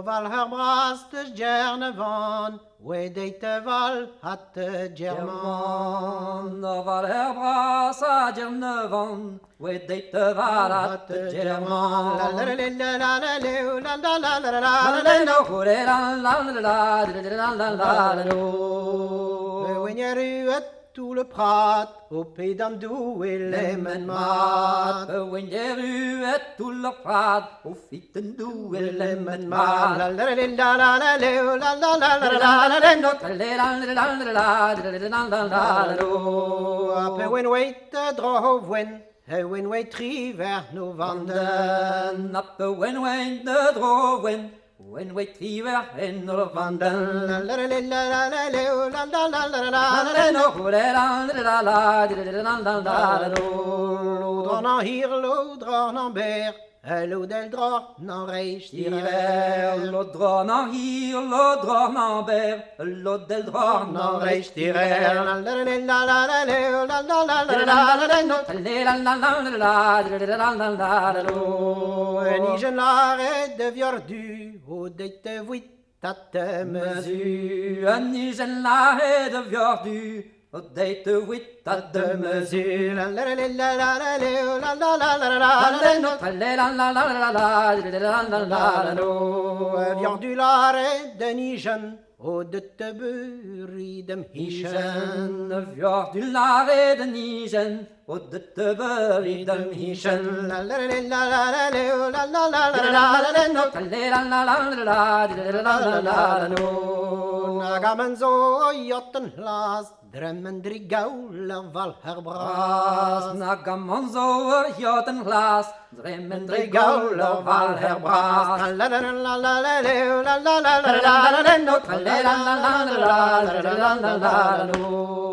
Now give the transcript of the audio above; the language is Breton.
Valher bras deus Gernevan, oe deit te val ha te German. German, ur valher bras a Gernevan, oe deit te val ha te German. La la la la la la la la la la la la la. Oen tout le prat, o pedan Doue lemmen mat. Oen erruet toull ar prad, o fiten Doue lemmen mat. La la la la la la la la la la la la la. A pe wen weit dro wen, he wen weit tri ver no vanden. A pe wen wen de dro wen, wen weit triver en ur vanden. La la la la la la la la la la la la. Lodran an hir, lodran an ber, lodel dra an reich Tirer, lodran an hir, lodran an ber, lodel dra an reich tirer. La la la la la la la la la la la la. En ijen lare de viordu, o deit te vuit tat te Mezu, an ijen lahe de viordu, o deit te wit at de mezu. La la la la la la la la la la la la. Viordu lare de nijen, o de te beuri dem hichen. Hichen, viordu lare de nijen, o de te beuri dem hichen. La la la la la la la la la la la la. Nag amen zo jotten hlas, dremmen dri gauler valher bras. Nag amon zo ur joten glas, dremmen dre gauler valher bras. La la la la la la la la la la la la.